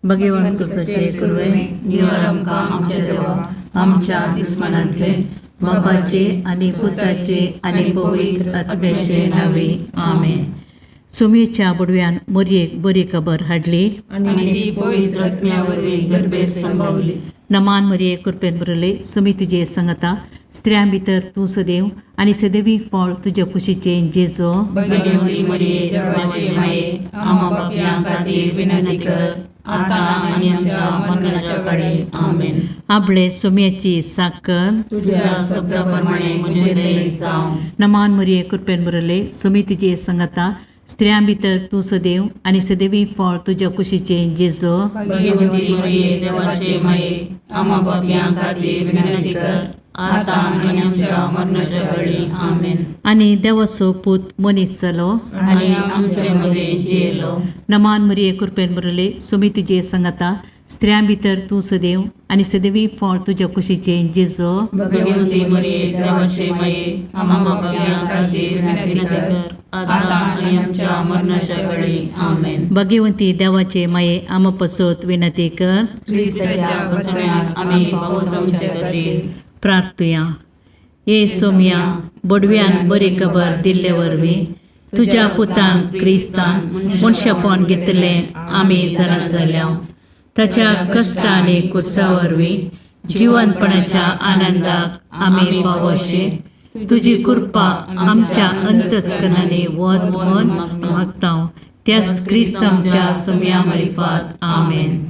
भगवंत कुसाचे कुरवे निवार आमकां आमच्या देवा आमच्या दुस्मानांतले बापाचे आनी पुताचे आनी पवित्र आत्म्याचे नावे आमेन. सुमेच्या बुडव्यान मोरयेक बरी खबर हाडली आनी ती पवित्र आत्म्या वरवीं गर्भेत संभवली. नमान मरिये कृपेन भरले सुमी तुजे संगता स्त्रियां भितर तूं सदैव आनी सदैवी फळ तुज्या कुशीचें जेजो. भगवती मरिये देवाचे माये आम्हा पापयां खातीर विनंती कर आता आनी आमच्या मरणाच्या काळी. आमेन. आपले सुम्याची साकर तुझ्या शब्दा प्रमाणे म्हणजे ते जावं. नमान मरिये कृपेन भरले सुमी तुजे संगता स्त्रियां भितर तूं सदैव आनी सदैवी फळ तुज्या कुशीचें जेजो. भगवती मरिये देवाचे माये आम्हा पापयां खातीर विनंती कर आता आनी आमच्या मरणाच्या काळी. आमेन. आनी देवाचो पूत मनीस जालो आनी आमचे मदें जियेलो. नमान मरिये कृपेन भरले सुमी तुजे संगता स्त्रियां भितर तूं सदैव आनी सदैवी फळ तुज्या कुशीचें जेजो. भगवती मरिये देवाचे माये आम्हा पापयां खातीर विनंती कर आता आनी आमच्या मरणाच्या काळी. आमेन. भगवंती देवाचे माये आमा पसत विनंती कर. क्रिस्ताच्या बसण्याक आमी पावसांचे खातीर. प्रार्थुया. ये सोम्या बोडव्यान बरी खबर दिल्ले वरवीं तुज्या पुतान क्रिस्तान मनशापण घेतलें आमी जाणा जाल्या ताच्या कश्ट आनी कुर्सा वरवीं जिवनपणाच्या आनंदाक आमी पावोशे तुजी कृपा आमच्या अंतस्करणांनी वत म्हण मागता त्याच क्रिस्त आमच्या सोम्या मारिफात. आमेन.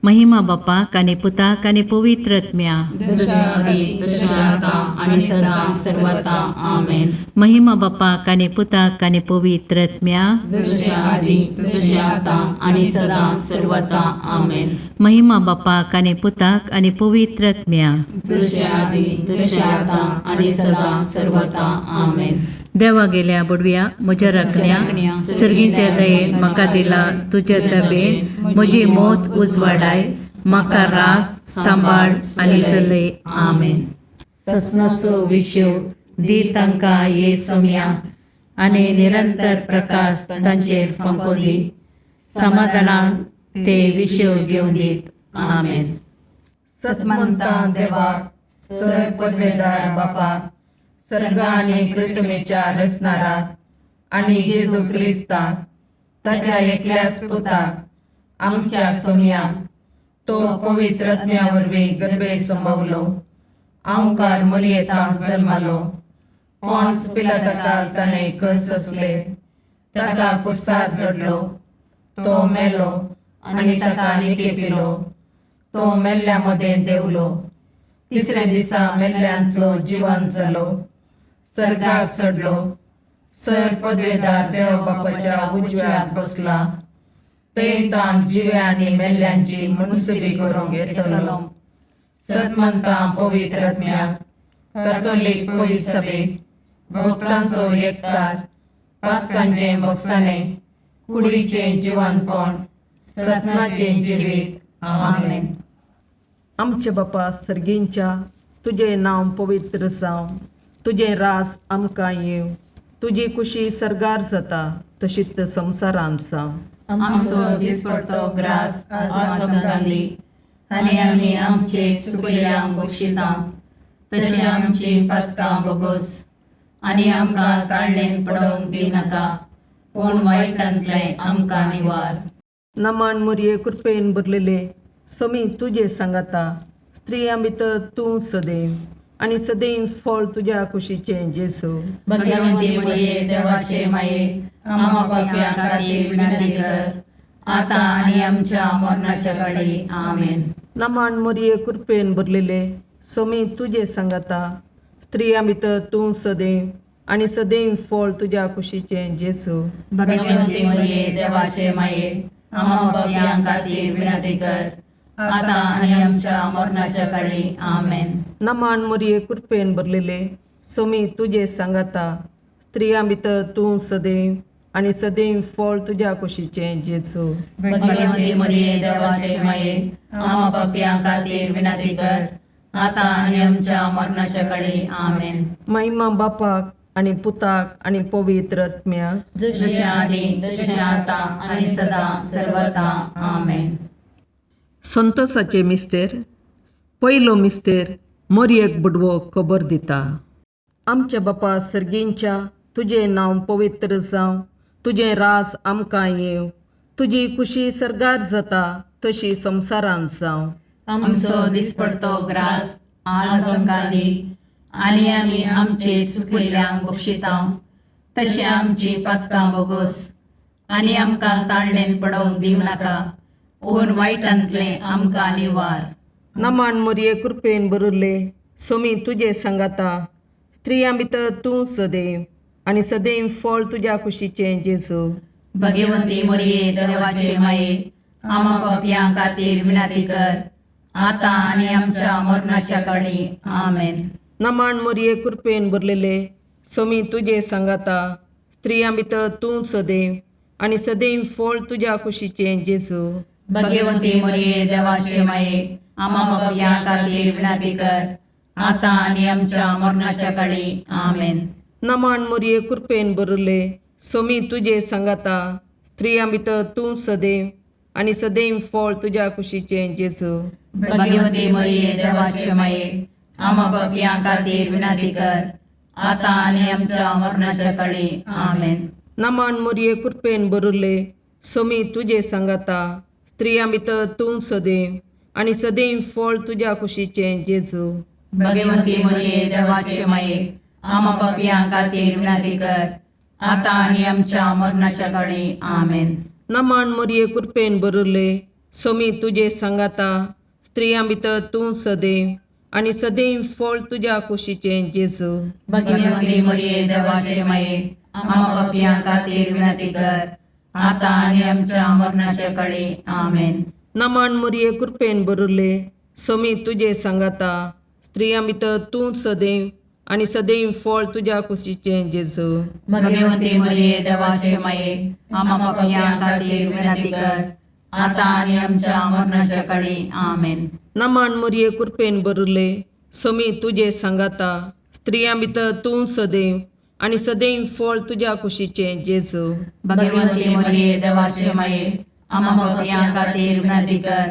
महिमा बापाक आनी पुताक आनी पवित्र आत्म्या. जशा आदी तशें आता आनी सदां सर्वता. आमेन. महिमा बापाक आनी पुताक आनी पवित्र आत्म्या. जशें आदी तशें आतां आनी सदां सर्वता. आमेन. महिमा बापाक आनी पुताक आनी पवित्र आत्म्या. जशें आदी तशें आतां आनी सदां सर्वता. आमेन. देवा गेल्या बुडव्या म्हज्या राखण्या सर्गीच्या दयेन म्हाका दिला तुज्या तबेन म्हजी मौत उजवाडाय म्हाका राग सांबाळ आनी चलय. आमेन. ससनाचो विशेव दी तांकां ये सोम्या आनी निरंतर प्रकाश तांचेर फांको दी समाधानान ते विशेव घेवन दीत. आमेन. सतमंता देवाक सर पदवेदार बापाक सर्ग आनी पृथ्वीच्या रचणाराक आनी जेजू क्रिस्ताक ताच्या एकल्याच पुताक आमच्या सोमयाक तो पवित्र आत्म्या वरवीं गर्भे संभवलो आंवकार मरियेतांत जल्मालो पॉन्स पिलाताकाल ताणें कस सोंसले ताका कुर्सार चडलो तो मेलो आनी ताका निकेपिलो तो मेल्ल्या मदें देंवलो तिसऱ्या दिसा मेल्ल्यांतलो जिवन जालो सर्गार चडलो सर पदवेदार देव बापाच्या उजव्याक बसला थंय ताण जिव्या आनी मेल्ल्यांची मुनसुबी करूंक येतलो. सतमंता पवित्र आत्म्याक कॅथोलीक पवित्र सभेक भक्तांचो एकतार पातकांचें भोगसाणें कुडीचें जिवनपण ससनाचें जिवीत. आमेन. आमचे बापा सर्गींच्या तुजें नांव पवित्र जावं तुजें राज आमकां येवं तुजी कुशी सर्गार जाता तशीच संवसारांत जावं. आमचो दिसपडतो ग्रास आज आमकां दी आनी आमी आमचे सुकल्यांक बक्षिता तशें आमची पातकां बोगोस आनी आमकां ताळणेन पडोवंक दिनाका पूण वायटांतलें आमकां निवार. नमान मुरये कृपेन भरलेले समी तुजे सांगाता स्त्रियां भितर तूं सदैव आनी सदैव फळ तुज्या कुशीचें जेजू. भगवंती मरिये देवाचे माये आम्हा पापयां खातीर विनंती कर आता आनी आमच्या मरणाच्या काळी. आमेन. नमान मुरये कृपेन भरलेले समी तुजे सांगाता स्त्रियां भितर तूं सदैव आनी सदैव फळ तुज्या कुशीचें जेजू. भगवंती मरिये देवाचे माये आम्हा पापयां खातीर विनंती कर आता आनी आमच्या मरणाच्या काळी. आमेन. नमान मुरये कृपेन भरलेले समी तुजे सांगाता स्त्रियां भितर तूं सदैव आनी सदैव फळ तुज्या कुशीचें जेजू. भगवंती मरिये देवाचे माये आम्हा पापयां खातीर विनंती कर आता आनी आमच्या मरणाच्या काळी. आमेन. महिमा बापाक आनी पुताक आनी पवित्र आत्म्याक. जशें आदी तशें आतां आनी सदां सर्वता. आमेन. संतोषाचे मिस्तेर. पयलो मिस्तेर मोरयेक बुडवो खबर दिता. आमच्या बापा सर्गींच्या, तुजें नांव पवित्र जावं, तुजें राज आमकां येवं, तुजी खुशी सर्गार जाता तशी संवसारांत जावं. आमचो दिसपडतो ग्रास आज आमकां दी आनी आमी आमचे सुकिल्ल्यांक बक्षितांव तशें आमची पातकां बोगोस आनी आमकां ताळणेन पडोवंक दिवं नाका पूण वायटांतलें आमकां निवार. नमान मोरये कृपेन भरिल्ले, सोमी तुजे सांगाता, स्त्रियां भितर तूं सदैव आनी सदैव फळ तुज्या कुशीचें जेजू. भगवंती मोरये देवाचे माये, आमा पापयां खातीर विनंती कर आतां आनी आमच्या मरणाच्या काळी. आमेन. नमान मोरये कृपेन भरलेले, सोमी तुजे सांगाता, स्त्रियां भितर तूं सदैव आनी सदैव फळ तुज्या कुशीचें जेजू. भगवंती मोरये देवाचे माये, आमा पापयां खातीर विनंती कर आतां आनी आमच्या मरणाच्या काळी. आमेन. नमान मोरये कृपेन भरिल्ले, सोमी तुजे सांगाता, स्त्रियां भितर तूं सदैव आनी सदैव फळ तुज्या कुशीचें जेजू. भगवंती मोरये देवाचे माये, आमा पापयां खातीर विनंती कर आतां आनी आमच्या मरणाच्या काळी. आमेन. नमान मोरये कृपेन भरिल्ले, सोमी तुजे सांगाता, स्त्रियां भितर तूं सदैव आनी सदैव फळ तुज्या कुशीचें जेजू. भगवंती मोरये देवाचे माये, आमा पापयां खातीर विनंती कर आतां आनी आमच्या मरणाच्या काळी. आमेन. नमान मोरये कृपेन भरिल्ले, सोमी तुजे सांगाता, स्त्रियां भितर तूं सदैव आनी सदैव फळ तुज्या कुशीचें जेजू. भगवंती मोरये देवाचे माये, आमा पापयां खातीर विनंती कर आतां आनी आमच्या मरणाच्या काळी. आमेन. नमान मोरये कृपेन भरिल्ले, सोमी तुजे सांगाता, स्त्रियां भितर तूं सदैव आनी सदैव फळ तुज्या कुशीचें जेजू. भगवंती मोरये देवाचे माये, आमा पापयां खातीर विनंती कर आतां आनी आमच्या मरणाच्या काळी. आमेन. नमान मोरये कृपेन भरिल्ले, सोमी तुजे सांगाता, स्त्रियां भितर तूं सदैव आनी सदैव फळ तुज्या कुशीचें जेजू. भगवंती मोरये देवाचे माये, आमा पापयां खातीर विनंती कर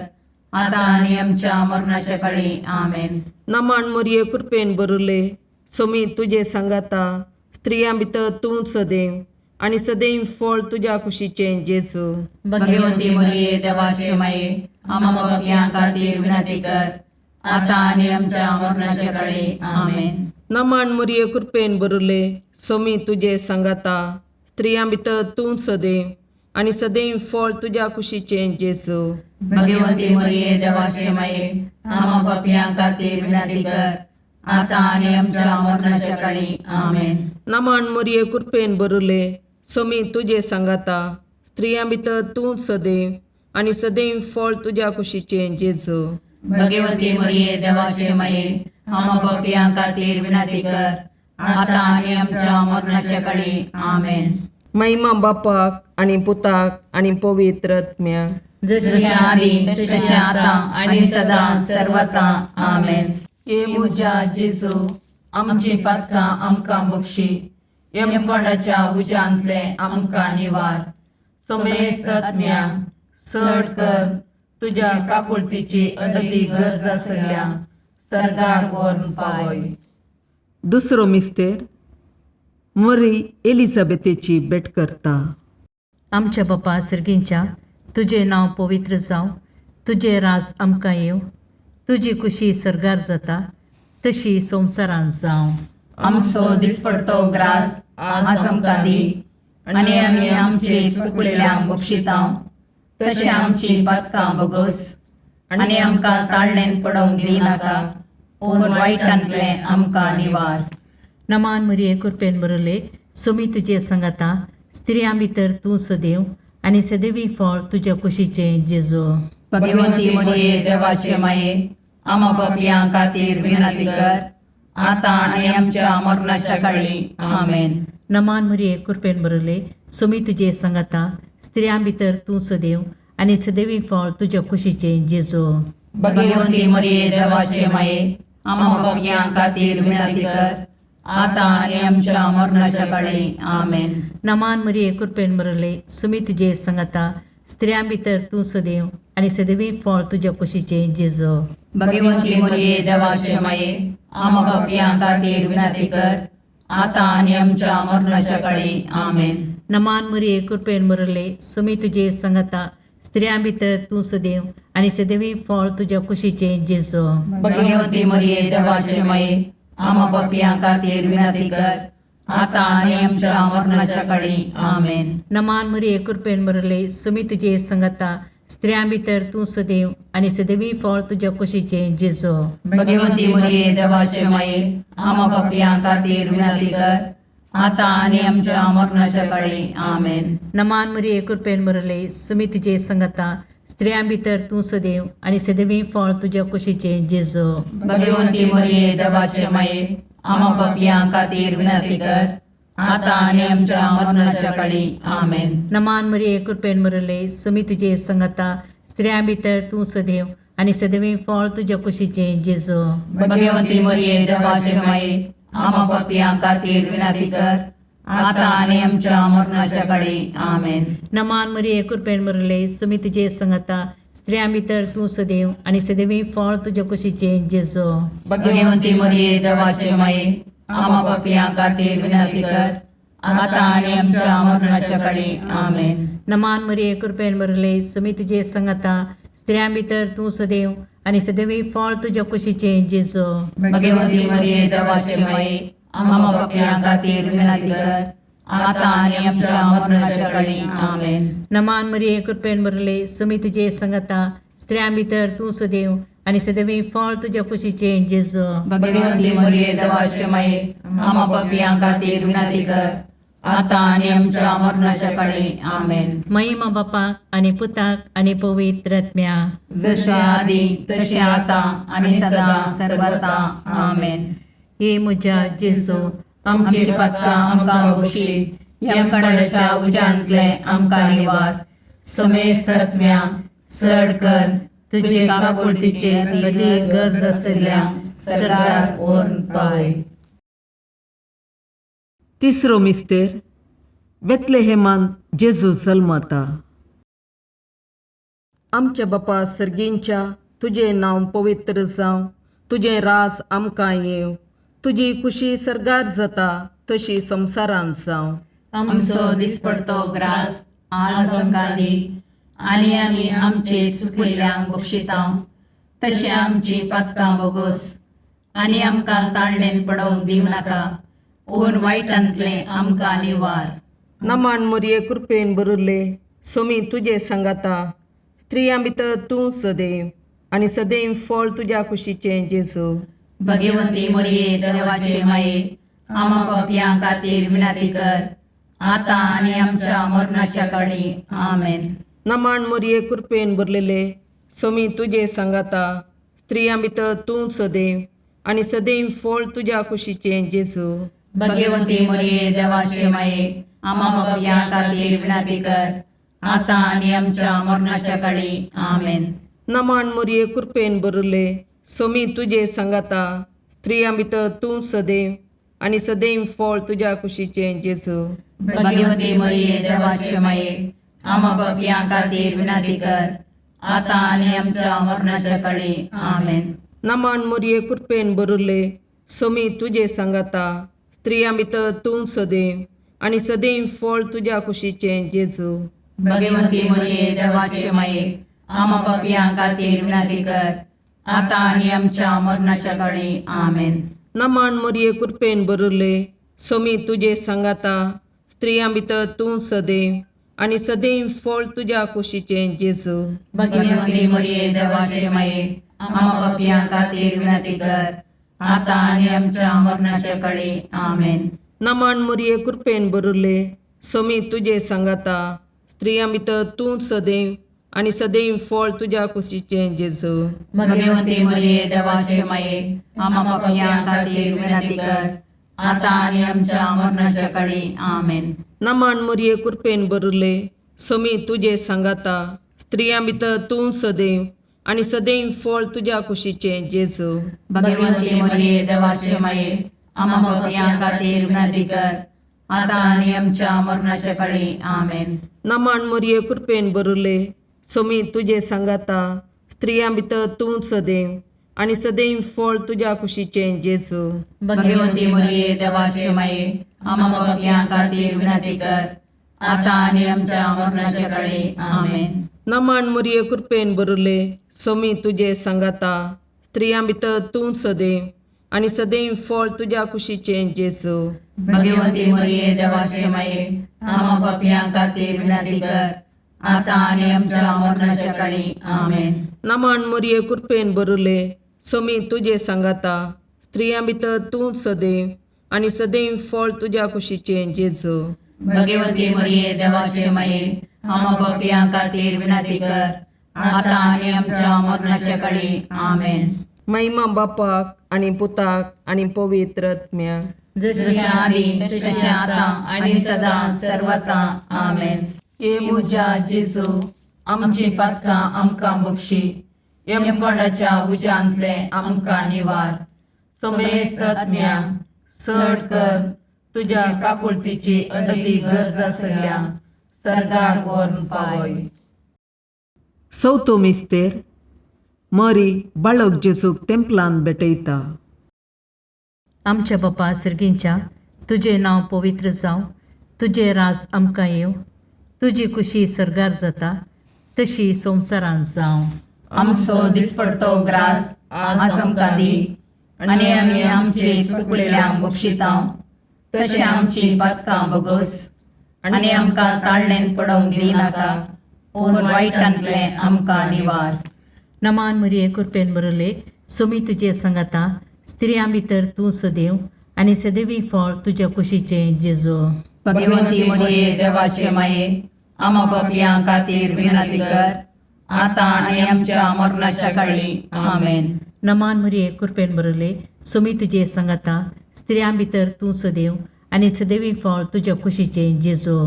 आतां आनी आमच्या मरणाच्या काळी. आमेन. नमान मोरये कृपेन भरिल्ले, सोमी तुजे सांगाता, स्त्रियां भितर तूं सदैव आनी सदैव फळ तुज्या कुशीचें जेजू. भगवंती मोरये देवाचे माये, आमा पापयां खातीर विनंती कर आतां आनी आमच्या मरणाच्या काळी. आमेन. नमान मोरये कृपेन भरिल्ले, सोमी तुजे सांगाता, स्त्रियां भितर तूं सदैव आनी सदैव फळ तुज्या कुशीचें जेजू. भगवंती मोरये देवाचे माये, आमा पापयां खातीर विनंती कर आतां आनी आमच्या मरणाच्या काळी. आमेन. नमान मोरये कृपेन भरिल्ले, सोमी तुजे सांगाता, स्त्रियां भितर तूं सदैव आनी सदैव फळ तुज्या कुशीचें जेजू. भगवंती मोरये देवाचे माये, आमा पापयां खातीर विनंती कर आतां आनी आमच्या मरणाच्या काळी. आमेन. महिमा बापाक आनी पुताक आनी पवित्र आत्म्याक. जशी जशें आदी तशें आतां आनी सदां सर्वता. आमेन. हे म्हज्या जेजू, आमची पातकां आमकां बक्षी, यमकोंडाच्या उज्यांतलें आमकां निवार, समेस्त आत्म्या चड कर तुज्या काकुळतीची अदती गरज आसल्या सर्गाक व्हरून पावय. दुसरो मिस्तेर मरी एलिझाबेथेची भेट करता. आमच्या बापा सर्गींच्या, तुजें नांव पवित्र जावं, तुजें राज आमकां येवं, तुजी खुशी सर्गार जाता तशी संवसारांत जावं. आमचो दिसपडतो ग्रास आज आमकां दी आनी आमी आमचे चुकलेल्यांक बक्षितांव तशें आमची पातकां बोगोस आनी आमकां ताळणेन पडोवंक दिवं नाका पूण वायटांतलें आमकां निवार. नमान मरिये कृपेन बरले, सोमी तुजे संगाता, स्त्रियां भितर तूं सदैव आनी सदैवी फळ तुज्या कुशीचें जेजू. भगवंती मोरये देवाचे माये, आमा पापयां खातीर विनंती कर आतां आनी आमच्या मरणाच्या काळी. आमेन. नमान मरिये कृपेन बरले, सोमी तुजे संगाता, स्त्रियां भितर तूं सदैव आनी सदैवी फळ तुज्या कुशीचें जेजू. भगवंती मोरये देवाचे माये, आमा पापयां खातीर विनंती कर आतां आनी आमच्या मरणाच्या काळी. आमेन. नमान मरिये कृपेन बरले, सुमी तुजे संगाता, स्त्रियां भितर तूं सदैव आनी सदैवी फळ तुज्या कुशीचें जेजो. भगवंती मरिये देवाचे माये, आमा पापयां खातीर विनंती कर, आतां आनी आमच्या मरणाच्या काळी. आमेन. नमान मरिये, कृपेन भरले, सुमी तुजे संगता, स्त्रियां भितर तूं सदैव आनी सदैवी फळ तुज्या कुशीचें जेजो. भगवंती मरिये देवाचे माये, आमा पापयां खातीर विनंती कर, आतां आनी आमच्या मरणाच्या काळी. आमेन. नमान मरिये, कृपेन भरले, सुमी तुजे संगता, स्त्रियां भितर तूं सदैव आनी सदैवी फळ तुज्या कुशीचें जेजो. भगवंती मरिये देवाचे माये, आमा पापयां खातीर विनंती कर, आतां आनी आमच्या मरणाच्या काळी. आमेन. नमान मरिये, कृपेन भरले, सुमी तुजे संगता, स्त्रियां भितर तूं सदैव आनी सदैवी फळ तुज्या कुशीचें जेजो. भगवंती मरिये देवाचे माये, आमा पापयां खातीर विनंती कर, आतां आनी आमच्या मरणाच्या काळी. आमेन. नमान मरिये, कृपेन भरले, सुमी तुजे संगता, स्त्रियां भितर तूं सदैव आनी सदैवी फळ तुज्या कुशीचें जेजो. भगवंती मरिये देवाचे माये, आमा पापयां खातीर विनंती कर, आतां आनी आमच्या मरणाच्या काळी. आमेन. नमान मरिये, कृपेन भरले, सुमी तुजे संगता, स्त्रियां भितर तूं सदैव आनी सदैवी फळ तुज्या कुशीचें जेजो. भगवंती मरिये देवाचे माये, आमा पापयां खातीर विनंती कर, आतां आनी आमच्या मरणाच्या काळी. आमेन. नमान मरिये, कृपेन भरले, सुमी तुजे संगता, स्त्रियां भितर तूं सदैव आनी सदैवी फळ तुज्या कुशीचें जेजो. भगवंती मरिये देवाचे माये, आमा पापयां खातीर विनंती कर, आतां आनी आमच्या मरणाच्या काळी. आमेन. नमान मरिये, कृपेन भरले, सुमी तुजे संगता, स्त्रियां भितर तूं सदैव आनी सदैवी फळ तुज्या कुशीचें जेजो. भगवंती मरिये देवाचे माये, आमा पापयां खातीर विनंती कर, आतां आनी आमच्या मरणाच्या काळी. आमेन. महिमा बापाक आनी पुताक आनी पवित्र आत्म्या. जशे आदी तशें आतां आनी सदां सर्वता. आमेन. हे म्हज्या जेजू, आमची पातकां आमकां बक्षी, यमकणाच्या उज्यांतले आमकां निवार, समेस्त आत्म्या चड कर तुजे काकुळतीचे अदीक गरज आशिल्ल्या सरकार व्हरून पावय. तिसरो मिस्तेर, बेतलेहेमान जेजू जल्मता. आमच्या बापा सर्गींच्या, तुजें नांव पवित्र जावं, तुजें राज आमकां येवं, तुजी खुशी सर्गार जाता तशी संवसारांत जावं. आमचो दिसपडतो ग्रास आज आमकां दी, आनी आमी आमचे सुकिल्ल्यांक बक्षिता, तशें आमची पातकां बोगोस, आनी आमकां ताळणेन पडोवंक दिवं नाका, पूण वायटांतलें आमकां निवार. नमान मरिये, कृपेन भरिल्ले, सोमी तुजे सांगाता, स्त्रियां भितर तूं सदैव आनी सदैव फळ तुज्या कुशीचें जेजू. भगवंती मरिये देवाचे माये, आमा पापयां खातीर विनंती कर, आतां आनी आमच्या मरणाच्या काळी. आमेन. नमान मरिये, कृपेन भरलेले, सोमी तुजे सांगाता, स्त्रियां भितर तूं सदैव आनी सदैव फळ तुज्या कुशीचें जेजू. भगवंती मरिये देवाचे माये, आमा पापयां खातीर विनंती कर, आतां आनी आमच्या मरणाच्या काळी. आमेन. नमान मरिये, कृपेन भरिल्ले, सोमी तुजे सांगाता, स्त्रियां भितर तूं सदैव आनी सदैव फळ तुज्या कुशीचें जेजू. भगवंती मरिये देवाचे माये, आमा पापयां खातीर विनंती कर, आतां आनी आमच्या मरणाच्या काळी. आमेन. नमान मरिये, कृपेन भरिल्ले, सोमी तुजे सांगाता, स्त्रियां भितर तूं सदैव आनी सदैव फळ तुज्या कुशीचें जेजू. भगवंती मरिये देवाचे माये, आमा पापयां खातीर विनंती कर, आतां आनी आमच्या मरणाच्या काळी. आमेन. नमान मरिये, कृपेन भरिल्ले, सोमी तुजे सांगाता, स्त्रियां भितर तूं सदैव आनी सदैव फळ तुज्या कुशीचें जेजू. भगवंती मरिये देवाचे माये, आमा पापयां खातीर विनंती कर, आतां आनी आमच्या मरणाच्या काळी. आमेन. नमान मरिये, कृपेन भरिल्ले, सोमी तुजे सांगाता, स्त्रियां भितर तूं सदैव आनी सदैव फळ तुज्या कुशीचें जेजू. भगवंती मरिये देवाचे माये, आमा पापयां खातीर विनंती कर, आतां आनी आमच्या मरणाच्या काळी. आमेन. नमान मरिये, कृपेन भरिल्ले, सोमी तुजे सांगाता, स्त्रियां भितर तूं सदैव आनी सदैव फळ तुज्या कुशीचें जेजू. भगवंती मरिये देवाचे माये, आमा पापयां खातीर विनंती कर, आतां आनी आमच्या मरणाच्या काळी. आमेन. नमन मोरये, कृपेन बरुले, सोमी तुजे सांगाता, स्त्रियां भितर तूं सदैव आनी सदैव फळ तुज्या कुशीचें जेजू. भगवंती मरिये, देवाचे माये, आम्हा पापयां खातीर विनंती कर, आतां आनी आमच्या मरणाच्या काळी. आमेन. नमन मोरये, कृपेन बरुले, सोमी तुजे सांगाता, स्त्रियां भितर तूं सदैव आनी सदैव फळ तुज्या कुशीचें जेजू. भगवंती मरिये, देवाचे माये, आम्हा पापयां खातीर विनंती कर, आतां आनी आमच्या मरणाच्या काळी. आमेन. नमन मोरये, कृपेन बरुले, सोमी तुजे सांगाता, स्त्रियां भितर तूं सदैव आनी सदैव फळ तुज्या कुशीचें जेजू. भगवंती मरिये, देवाचे माये, आम्हा पापयां खातीर विनंती कर, आतां आनी आमच्या मरणाच्या काळी. आमेन. महिमा बापाक आनी पुताक आनी पवित्र आत्म्याक. जशी जशें आदी तशें आतां आनी सदां सर्वता. आमेन. हे म्हज्या जेजू, आमची पातकां आमकां बक्षी, यमकोंडाच्या उज्यांतले आमकां निवार, समेस्त आत्म्या चड कर तुज्या काकुळतीची अदी गरज आसल्या सर्गार व्हरून पावय. चवथो मिस्तेर. मरी बाळक जेजूक तेंपलान भेटयता. आमच्या बापा सर्गींच्या, तुजें नांव पवित्र जावं, तुजें राज आमकां येवं, तुजी खुशी सर्गार जाता तशी संवसारांत जावं. आमचो दिसपडतो ग्रास आज आमकां दी, आनी आमी आमचे चुकलेल्यांक बक्षितां तशें आमची पातकां बगस, आनी आमकां ताळणेन पडोवंक दिनाका, पूण वायटांतलें आमकां निवार. नमान मरिये, कृपेन बरले, सुमी तुजे संगता, स्त्रियां भितर तूं सदैव आनी सदैवी फळ तुज्या कुशीचें जेजू. भगवंती मरिये, देवाचे माये, आमा पापयां खातीर विनंती कर, आतां आनी आमच्या मरणाच्या काळी. आमेन. नमान मरिये, कृपेन बरले, सुमी तुजे संगता, स्त्रियां भितर तूं सदैव आनी सदैवी फळ तुज्या कुशीचें जेजू.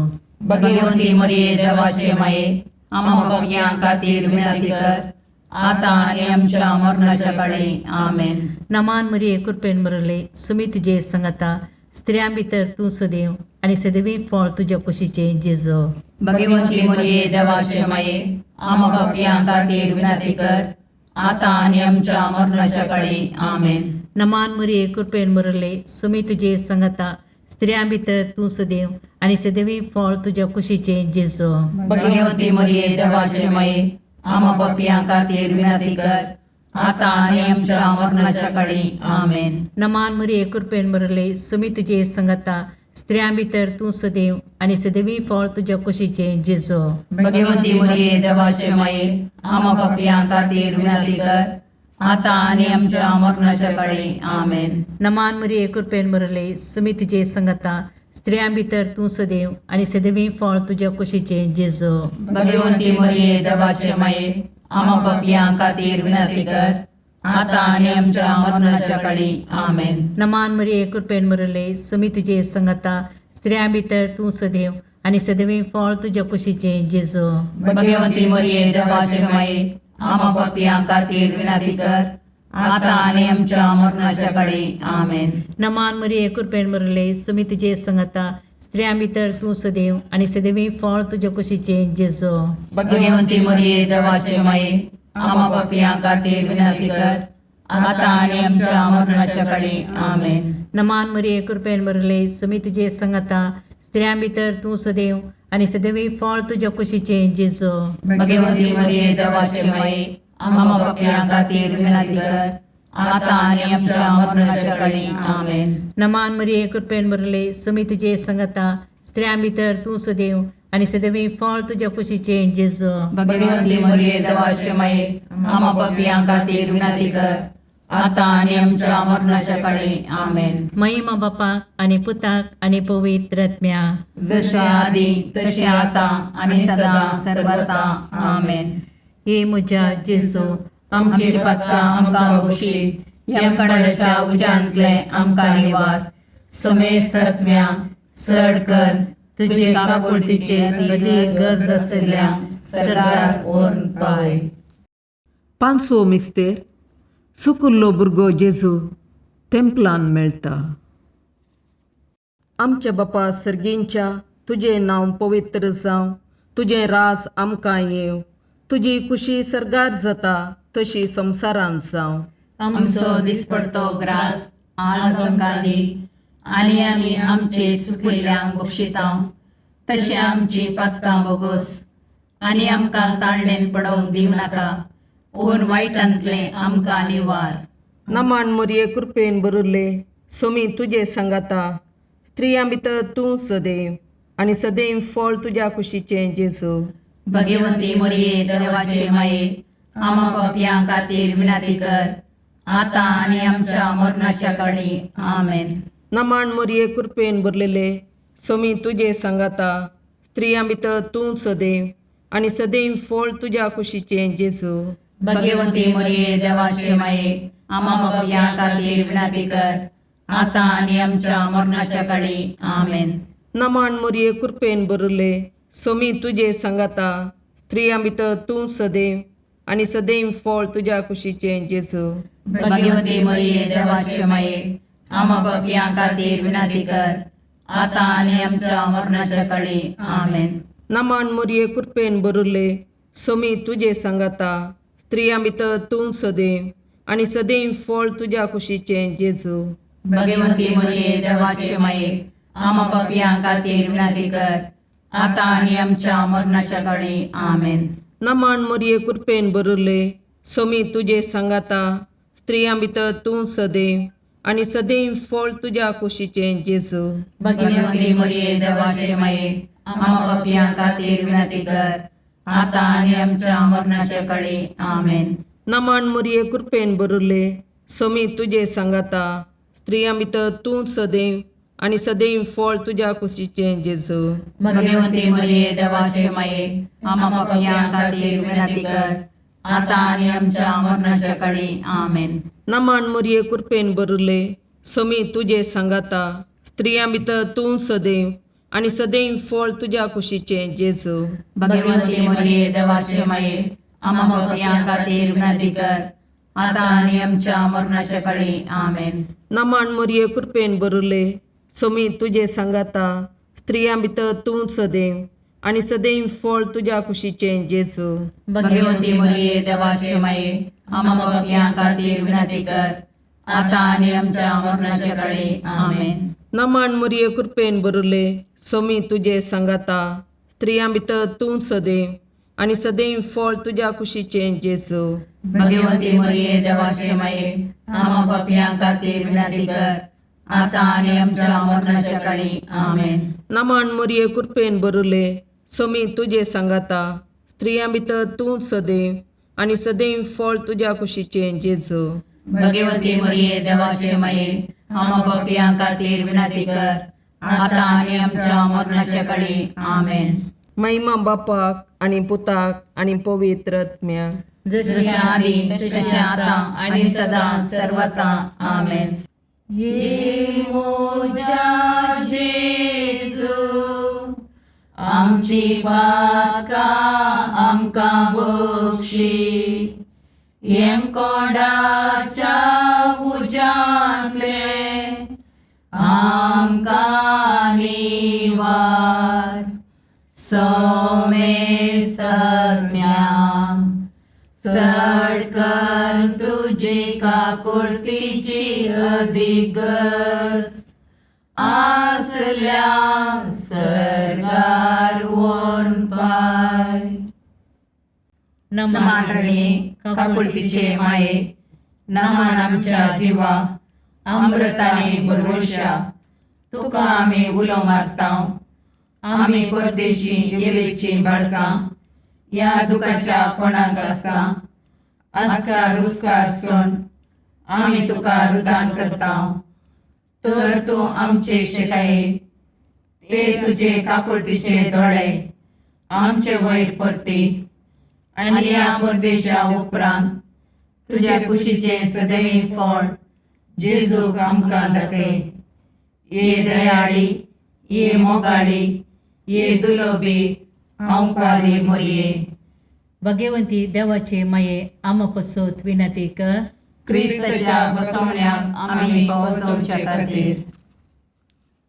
भगवंती मरिये, देवाचे माये, आमा पापयां खातीर विनंती कर, आतां आनी आमच्या मरणाच्या काळी. आमेन. नमान मरिये, कृपेन बरले, सुमी तुजे संगता, स्त्रियां भितर तूं सदैव आनी सदैवी फळ तुज्या कुशीचें जेजू. भगवंती मरिये, देवाचे माये, आमा पापयां खातीर विनंती कर, आतां आनी आमच्या मरणाच्या काळी. आमेन. नमान मरिये, कृपेन बरले, सुमी तुजे संगता, स्त्रियां भितर तूं सदैव आनी सदैवी फळ तुज्या कुशीचें जेजू. भगवंती मरिये, देवाचे माये, आमा पापयां खातीर विनंती कर, आतां आनी आमच्या मरणाच्या काळी. आमेन. नमान मरिये, कृपेन बरले, सुमी तुजे संगता, स्त्रियां भितर तूं सदैव आनी सदैवी फळ तुज्या कुशीचें जेजू. भगवंती मरिये, देवाचे माये, आमा पापयां खातीर विनंती कर, आतां आनी आमच्या मरणाच्या काळी. आमेन. नमान मरिये, कृपेन बरले, सुमी तुजे संगता, स्त्रियां भितर तूं सदैव आनी सदैवी फळ तुज्या कुशीचें जेजू. भगवंती मरिये, देवाचे माये, आमा पापयां खातीर विनंती कर, आतां आनी आमच्या मरणाच्या काळी. आमेन. नमान मरिये, कृपेन बरले, सुमी तुजे संगता, स्त्रियां भितर तूं सदैव आनी सदैवी फळ तुज्या कुशीचें जेजू. भगवंती मरिये, देवाचे माये, आमा पापयां खातीर विनंती कर, आतां आनी आमच्या मरणाच्या काळी. आमेन. नमान मरिये, कृपेन बरले, सुमी तुजे संगता, स्त्रियां भितर तूं सदैव आनी सदैवी फळ तुज्या कुशीचें जेजू. भगवंती मरिये, देवाचे माये, आमा पापयां खातीर विनंती कर, आतां आनी आमच्या मरणाच्या काळी. आमेन. नमान मरिये, कृपेन बरले, सुमी तुजे संगता, स्त्रियां भितर तूं सदैव आनी सदैवी फळ तुज्या कुशीचें जेजू. भगवंती मरिये, देवाचे माये, आमा पापयां खातीर विनंती कर, आतां आनी आमच्या मरणाच्या काळी. आमेन. नमान मरिये, कृपेन बरले, सुमी तुजे संगता, स्त्रियां भितर तूं सदैव आनी सदैवी फळ तुज्या कुशीचें जेजू. भगवंती मरिये, देवाचे माये, आमा पापयां खातीर विनंती कर, आतां आनी आमच्या मरणाच्या काळी. आमेन. महिमा बापाक आनी पुताक आनी पवित्र आत्म्या. जशें आदी तशें आतां आनी सदां सर्वता. आमेन. हे म्हज्या जेजू, आमची पातकां आमकां बक्षी, यमकंडाच्या उज्यांतले आमकां निवार, समेस्त आत्म्या चड कर तुजे काकुळतीचे अदी गरज आसल्या सरकार व्हरून पावय. पांचवो मिस्तेर. सुकुल्लो भुरगो जेजू तेंपलान मेळटा. आमच्या बापा सर्गींच्या तुजें नांव पवित्र जावं, तुजें राज आमकां येवं, तुजी कुशी सर्गार जाता तशी संवसारांत जावं. आमचो दिसपडतो ग्रास आज आमकां दी आनी आमी आमचे सुकिल्ल्यांक बक्षिता तशें आमची पातकां बोगोस आनी आमकां ताळणेन पडोवंक दिवं नाका पूण वायटांतलें आमकां निवार. नमन मोरये कृपेन भरिल्ले सोमी तुजे सांगाता, स्त्रियां भितर तूं सदैव आनी सदैव फळ तुज्या कुशीचें जेजू. भगवंती मोरये देवाचे माये आमा पापयां खातीर विनंती कर आतां आनी आमच्या मरणाच्या काळी. आमेन. नमन मोरये कृपेन भरलेले सोमी तुजे सांगाता, स्त्रियां भितर तूं सदैव आनी सदैव फळ तुज्या कुशीचें जेजू. भगवंती मोरये देवाचे माये आमा पापयां खातीर विनंती कर आतां आनी आमच्या मरणाच्या काळी. आमेन. नमन मोरये कृपेन भरिल्ले सोमी तुजे सांगाता, स्त्रियां भितर तूं सदैव आनी सदैव फळ तुज्या कुशीचें जेजू. भगवंती मोरये देवाचे माये आमा पापयां खातीर विनंती कर आतां आनी आमच्या मरणाच्या काळी. आमेन. नमन मोरये कृपेन भरिल्ले सोमी तुजे सांगाता, स्त्रियां भितर तूं सदैव आनी सदैव फळ तुज्या कुशीचें जेजू. भगवंती मोरये देवाचे माये आमा पापयां खातीर विनंती कर आतां आनी आमच्या मरणाच्या काळी. आमेन. नमन मोरये कृपेन भरिल्ले सोमी तुजे सांगाता, स्त्रियां भितर तूं सदैव आनी सदैव फळ तुज्या कुशीचें जेजू. भगवंती मोरये देवाचे माये आमा पापयां खातीर विनंती कर आतां आनी आमच्या मरणाच्या काळी. आमेन. नमन मोरये कृपेन भरिल्ले सोमी तुजे सांगाता, स्त्रियां भितर तूं सदैव आनी सदैव फळ तुज्या कुशीचें जेजू. भगवंती मोरये देवाचे माये आमा पापयां खातीर विनंती कर आतां आनी आमच्या मरणाच्या काळी. आमेन. नमन मोरये कृपेन भरिल्ले सोमी तुजे सांगाता, स्त्रियां भितर तूं सदैव आनी सदैव फळ तुज्या कुशीचें जेजू. भगवंती मोरये देवाचे माये आमा पापयां खातीर विनंती कर आतां आनी आमच्या मरणाच्या काळी. आमेन. नमन मोरये कृपेन भरिल्ले सोमी तुजे सांगाता, स्त्रियां भितर तूं सदैव आनी सदैव फळ तुज्या कुशीचें जेजू. भगवंती मोरये देवाचे माये आमा पापयां खातीर विनंती कर आतां आनी आमच्या मरणाच्या काळी. आमेन. नमन मोरये कृपेन भरिल्ले सोमी तुजे सांगाता, स्त्रियां भितर तूं सदैव आनी सदैव फळ तुज्या कुशीचें जेजू. भगवंती मोरये देवाचे माये आमा पापयां खातीर विनंती कर आतां आनी आमच्या मरणाच्या काळी. आमेन. नमन मोरये कृपेन भरिल्ले सोमी तुजे सांगाता, स्त्रियां भितर तूं सदैव आनी सदैव फळ तुज्या कुशीचें जेजू. भगवंती मोरये देवाचे माये आमा पापयां खातीर विनंती कर आतां आनी आमच्या मरणाच्या काळी. आमेन. महिमा बापाक आनी पुताक आनी पवित्र आत्म्याक. जशी आदी तशें आतां आनी सदां सर्वता. आमेन. ये मोजा जेजू आमची पातकां आमकां बक्षी, येमकोंडाच्या उज्यांतले आमकां निवार, सोमेस्तज्ञा चड कर तुजी काकुळतीची अधिगस आसल्या सर्गार वोन पाय. नमान रणी काकुळतीचे माये, नमान आमच्या जिवा अमृताने बरवशा, तुका आमी उलो मारता. आमी परदेशी येवेची बाळकां ह्या दुखाच्या कोणाक आसता आस्कार रुस्कार सोन आमी तुका रुदान करता. तर तूं आमचे शिकाये ते तुजे काकुळतीचे दोळे आमचे वयर परती आनी ह्या परदेशा उपरांत तुज्या कुशीचें सदैव फळ जेजूक आमकां दाखय. ये दयाळी, ये मोगाळी, ये दुलोबी ओंकारी मोरये. भगवंती देवाचे माये आमा पसत विनंती कर. क्रिस्ताच्या बसवण्याक आमी पावसोवचे खातीर.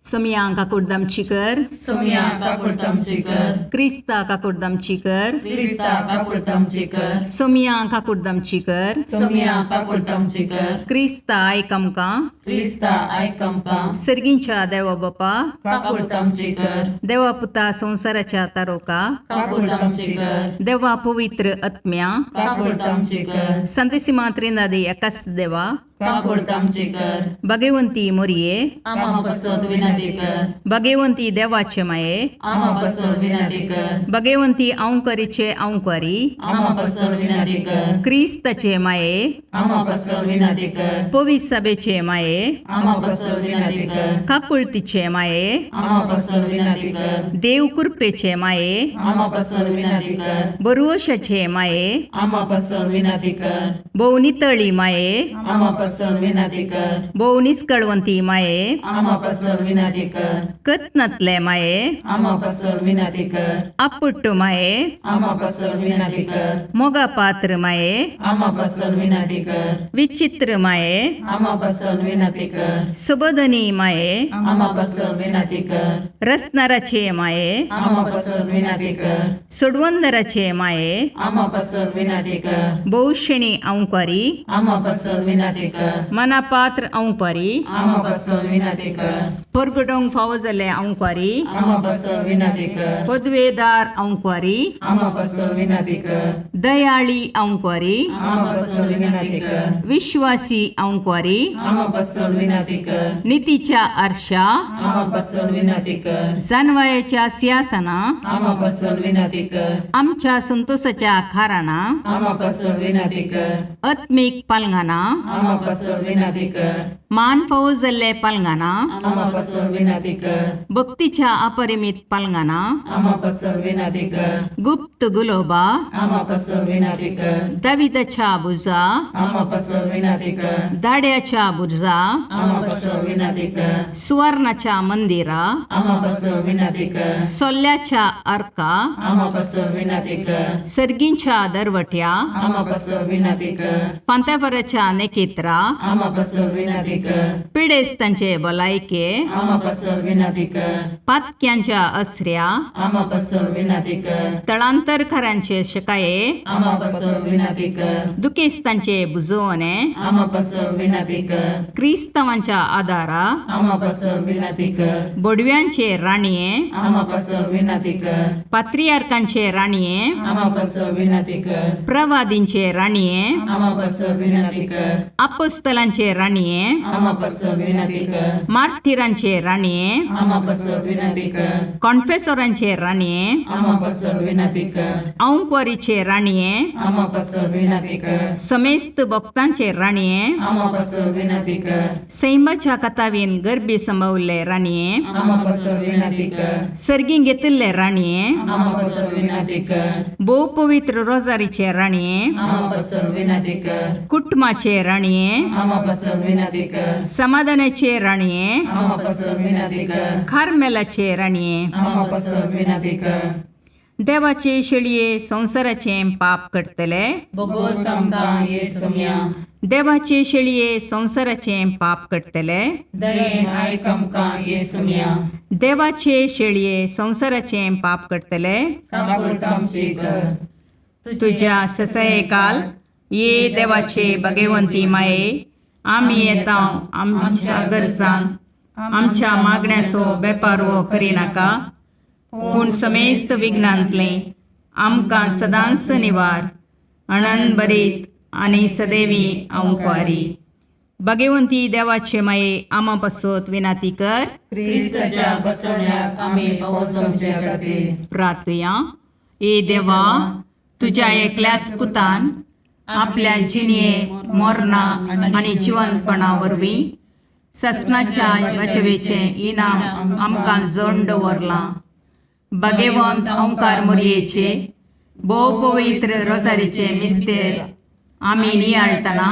सोमया काकुडदामची कर. सोमया काकुळतामची कर. क्रिस्ता काकुडदामची कर. क्रिस्ता काकुळतामची कर. सोमया काकुडदामची कर. सोमया काकुळतामची कर. क्रिस्ता आयक आमकां. क्रिस्ता आयक आमकां. सर्गींच्या देवा बापा, काकुळतामची कर. देवा पुता संवसाराच्या तारोका, काकुळतामची कर. देवा पवित्र आत्म्या, काकुळतामची कर. संतेसिमा त्रिनादी एकाच देवा, काकुळतामची कर. भगवंती मोरये, आमा पसत विनंती कर. भगवंती देवाचे माये, आमा पसत विनंती कर. भगवंती अंकरीचे अंकरी, आमा पसत विनंती कर. क्रिस्ताचे माये, आमा पसत विनंती कर. पवित्र सभेचे माये, आमा पसत विनंती कर. काकुळतीचे माये, आमा पसत विनंती कर. देव कृपेचे माये, आमा पसत विनंती कर. बरुवशाचे माये, आमा पसत विनंती कर. भोव नितळी माये, आमा पसत विनंती कर. भोव निस्कळवंती माये, आमा पसत विनंती कर. कत्नातले माये, आमा पसत विनंती कर. आपुट्ट माये, आमा पसत विनंती कर. मोगा पात्र माये, आमा पसत विनंती कर. विचित्र माये, आमा पसत विनंती कर. सुबोधनी माये, आमा पसत विनंती कर. रसनाराचे माये, आमा पसत विनंती कर. सोडवंदराचे माये, आमा पसत विनंती कर. भोवशेणी अंकारी, आमा पसत विनंती कर. मनापात्र अंकारी, आमा पसत विनंती कर. परगटोंक फावो जाल्ले अंकारी, आमा पसत विनंती कर. पदवेदार अंकारी, आमा पसत विनंती कर. दयाळी अंकारी, आमा पसत विनंती कर. विश्वासी अंकारी, आमा पसत विनंती कर. नितीच्या आरशा, आमा पसत विनंती कर. जानवायाच्या सिंहासना, आमा पसत विनंती कर. आमच्या संतोषाच्या खाराना, आमा पसत विनंती कर. आत्मीक पालंगाना, आमा पसत विनंती कर. मान फावो जाल्ले पालंगाना, आमा पसत विनंती कर. भक्तीच्या अपरिमित पालंगाना, आमा पसत विनंती कर. गुप्त गुलोबा, आमा पसत विनंती कर. दाविदाच्या बुजा, आमा पसत विनंती कर. दाड्याच्या बुजा, आमा पसत विनंती कर. सुवर्णाच्या मंदिरा, आमा पसत विनंती कर. सोल्ल्याच्या अर्का, आमा पसत विनंती कर. सर्गींच्या दरवट्या, आमा पसत विनंती कर. पांत्यापराच्या नेकेत्रा, आमा पसत विनंती कर. पिडेस्तांचे भलायके, आमा पसत विनंती कर. पातक्यांच्या असऱ्या, आमा पसत विनंती कर. तळांतरकारांचे शकाये, आमा पसत विनंती कर. दुखेस्तांचे बुजवणे, आमा पसत विनंती कर. क्रिस्तांवांच्या आदारा, आमा पसत विनंती कर. बोडव्यांचे राणये, आमा पसत विनंती कर. पात्रियार्कांचे राणये, आमा पसत विनंती कर. प्रवादींचे राणये, आमा पसत विनंती कर. अपोस्तलांचे राणये, आमा पसत विनंती कर. मार्थिरांचे राणये, आमा पसत विनंती कर. कॉन्फेसोरांचे राणये, आमा पसत विनंती कर. औंकवारीचे राणये, आमा पसत विनंती कर. समेस्त भक्तांचे राणये, आमा पसत विनंती कर. सैमाच्या कथावीन गर्भी संभवल्ले राणये, आमा पसत विनंती कर. सर्गीं घेतिल्ले राणये, आमा पसत विनंती कर. भोव पवित्र रोजारीचे राणये, आमा पसत विनंती कर. कुटुंबाचे राणये, आमा पसत विनंती कर. समाधानाचे राणये, आमा पसत विनंती कर. कार्मेलाचे राणये, आमा पसत विनंती कर. देवाचे शेळये संवसाराचें पाप करतले, बोगोस आमकां ये सोम्या. देवाचे शेळये संवसाराचें पाप करतले, दयेन आयक आमकां ये सोम्या. देवाचे शेळये संवसाराचें पाप करतले, काकुळतामची कर. तुज्या ससयकाल ये देवाचे भगवंती माये, आमी येता आमच्या गरजान आमच्या मागण्याचो बेपारवो करिनाका, पूण समेस्त विघ्नांतलें आमकां सदांच निवार अणन बरीत आनी सदैवी अंकवारी. भगवंती देवाचे माये आमा पासत विनाती कर. क्रिस्ताच्या बसवण्याक आमी पावस आमच्या खातीर. प्रार्थुया. ए देवा, तुज्या एकल्याच पुतान आपल्या जिणये मोरना आनी जिवनपणा वरवीं ससनाच्या वाचवेचें इनाम आमकां जोड दवरलां. भगवंत ओंकार मोरयेचे भोव पवित्र रोजारीचे मिस्तेर आमी नियाळटना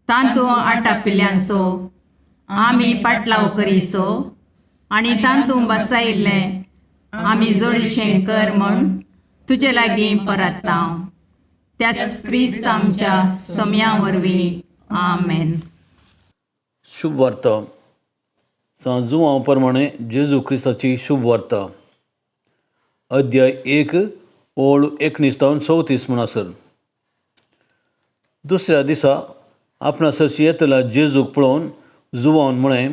तांतू आटापिल्ल्यांचो आमी पाटलाव करीसो आनी तांतू बसायिल्लें आमी जोडीशें कर म्हूण तुजे लागीं परत्ता, त्याच क्रिस्त आमच्या सोम्या वरवीं. आमेन. शुभ वार्ता सांत जुवांव प्रमाणे जेजू क्रिस्ताची शुभ वार्ता अध्याय 1 ओळ 19 तावन 34 म्हणसर. दुसऱ्या दिसा आपणा सरशी येतल्या जेजूक पळोवन जुवान म्हळें,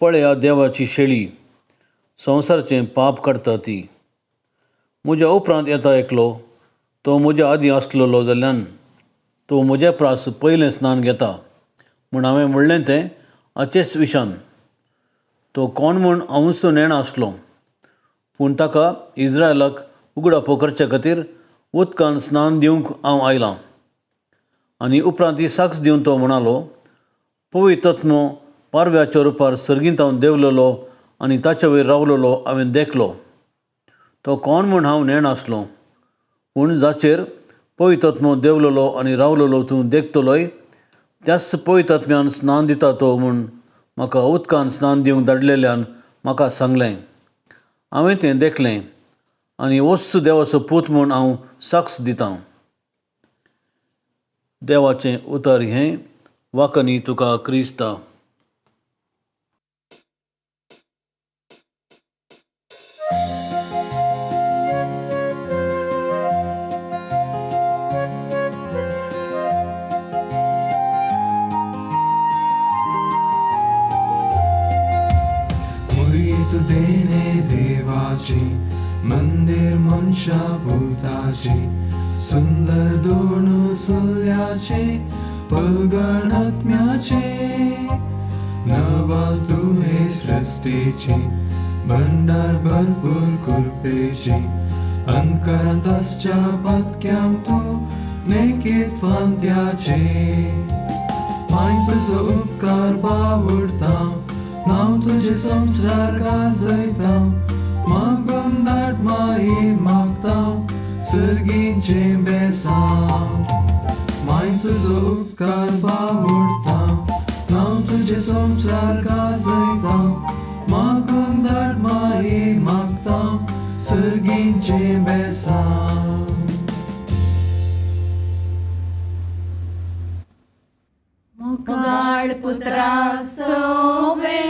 पळया देवाची शेळी, संवसाराचें पाप काडटा ती. म्हज्या उपरांत येता एकलो, तो म्हज्या आदीं आसलेलो जाल्ल्यान तो म्हज्या प्रास पयलें स्नान घेता म्हूण हांवें म्हणलें तें हाचेच विशान. तो कोण म्हूण हांवूच नेणा आसलो, पूण ताका इज्रायलाक उगडापो करचे खातीर उदकान स्नान दिवंक हांव आयलां. आनी उपरांत ती साक्ष दिवन तो म्हणालो, पवित्र आत्मो पारव्याच्या रुपार सर्गींत देंवलेलो आनी ताचे वयर रावलेलो हांवें देखलो. तो कोण म्हूण हांव नेणा आसलो, पूण जाचेर पवित्र आत्मो देंवलेलो आनी रावलेलो तूं देखतलोय, त्याच पवित्र आत्म्यान स्नान दिता तो म्हूण म्हाका उदकान स्नान दिवंक धाडलेल्यान म्हाका सांगलें. हांवें तें देखलें आनी वस्तू देवाचो पूत म्हूण हांव साक्ष दितां. देवाचें उतर हें. वाकनी तुका क्रिस्ता. मंदिर मनशा भूताचे सुंदर दोन सुल्याचे पलगणात्म्याचे नवाल तुहे सृष्टीचे भंडार भरपूर कृपेचे अंतकरांत आसच्या पातक्यांक तूं नेकीत फांत्याचे. माय तुजो उपकार बावडता, नांव तुजें संवसार गाजयता, मागून धाड माई मागता सर्गीचें बेसांव. माय तुजो उपकार बावडता, नांव तुजें संवसार गाजयता, मागून धाड माई मागता सर्गीचें बेसांव. मुगाळ पुत्रा सोवे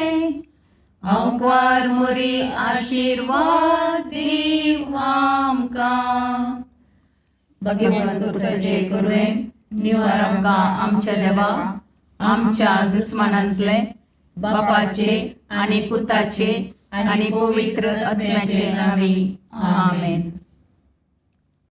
अंकार मोरी आशीर्वाद दीव आमकां. भगवंत कुसाचे कुरवेन निवार आमकां आमच्या देवा, आमच्या दुस्मानांतले बापाचे आनी पुताचे आनी पवित्र आत्म्याचे नांवी. आमेन.